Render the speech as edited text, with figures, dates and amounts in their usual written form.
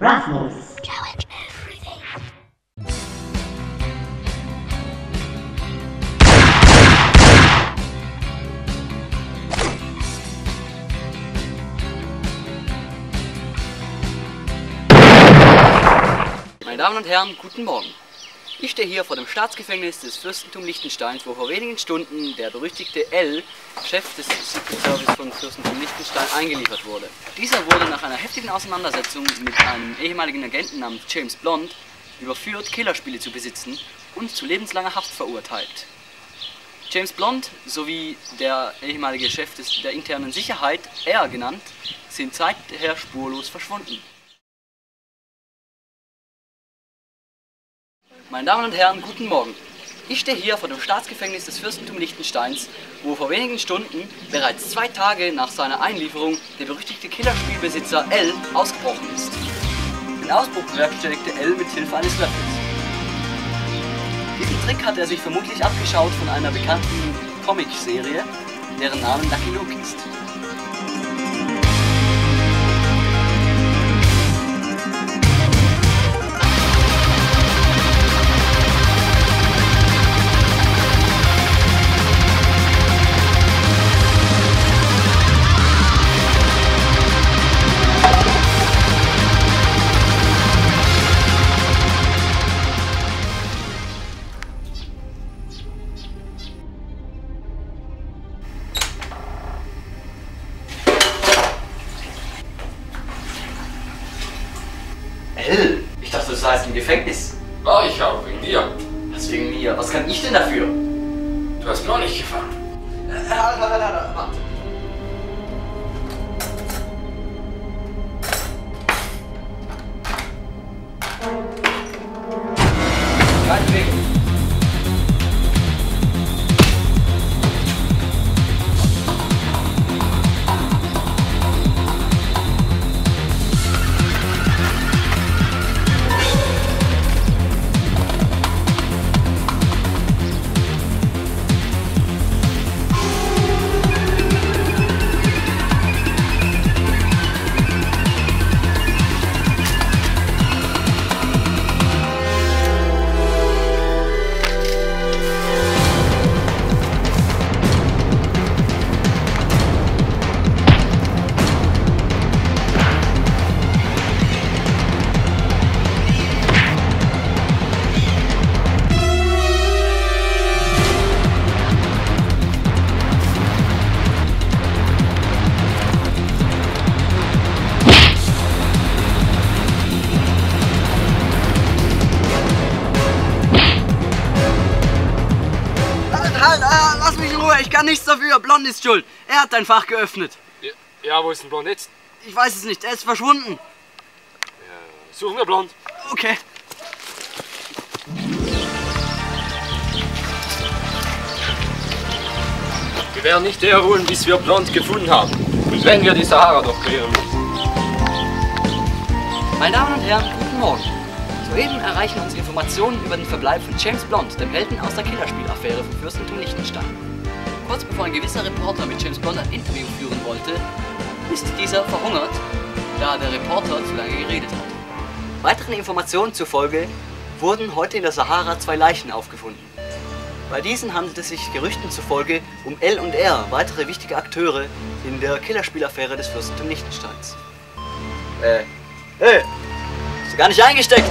Ruffles. Challenge everything. Meine Damen und Herren, guten Morgen. Ich stehe hier vor dem Staatsgefängnis des Fürstentums Liechtensteins, wo vor wenigen Stunden der berüchtigte L, Chef des Secret Service von Fürstentum Liechtenstein, eingeliefert wurde. Dieser wurde nach einer heftigen Auseinandersetzung mit einem ehemaligen Agenten namens James Blond überführt, Killerspiele zu besitzen und zu lebenslanger Haft verurteilt. James Blond sowie der ehemalige Chef der internen Sicherheit, R genannt, sind seither spurlos verschwunden. Meine Damen und Herren, guten Morgen. Ich stehe hier vor dem Staatsgefängnis des Fürstentums Liechtensteins, wo vor wenigen Stunden, bereits 2 Tage nach seiner Einlieferung, der berüchtigte Killerspielbesitzer L ausgebrochen ist. Den Ausbruch bewerkstelligte L mit Hilfe eines Löffels. Diesen Trick hat er sich vermutlich abgeschaut von einer bekannten Comicserie, deren Name Lucky Luke ist. L, ich dachte, du seist im Gefängnis. War ich auch, wegen dir. Was wegen mir? Was kann ich denn dafür? Du hast mir auch nicht gefangen. Warte. Kein Weg. Lass mich in Ruhe, ich kann nichts dafür. Blond ist schuld. Er hat dein Fach geöffnet. Ja, wo ist denn Blond jetzt? Ich weiß es nicht, er ist verschwunden. Ja, suchen wir Blond. Okay. Wir werden nicht herholen, bis wir Blond gefunden haben. Und wenn wir die Sahara durchqueren müssen. Meine Damen und Herren, guten Morgen. Soeben erreichen uns Informationen über den Verbleib von James Blond, dem Helden aus der Killerspielaffäre vom Fürstentum Liechtenstein. Kurz bevor ein gewisser Reporter mit James Blond ein Interview führen wollte, ist dieser verhungert, da der Reporter zu lange geredet hat. Weiteren Informationen zufolge wurden heute in der Sahara 2 Leichen aufgefunden. Bei diesen handelt es sich Gerüchten zufolge um L und R, weitere wichtige Akteure in der Killerspielaffäre des Fürstentums Liechtensteins. Hey! Hast du gar nicht eingesteckt?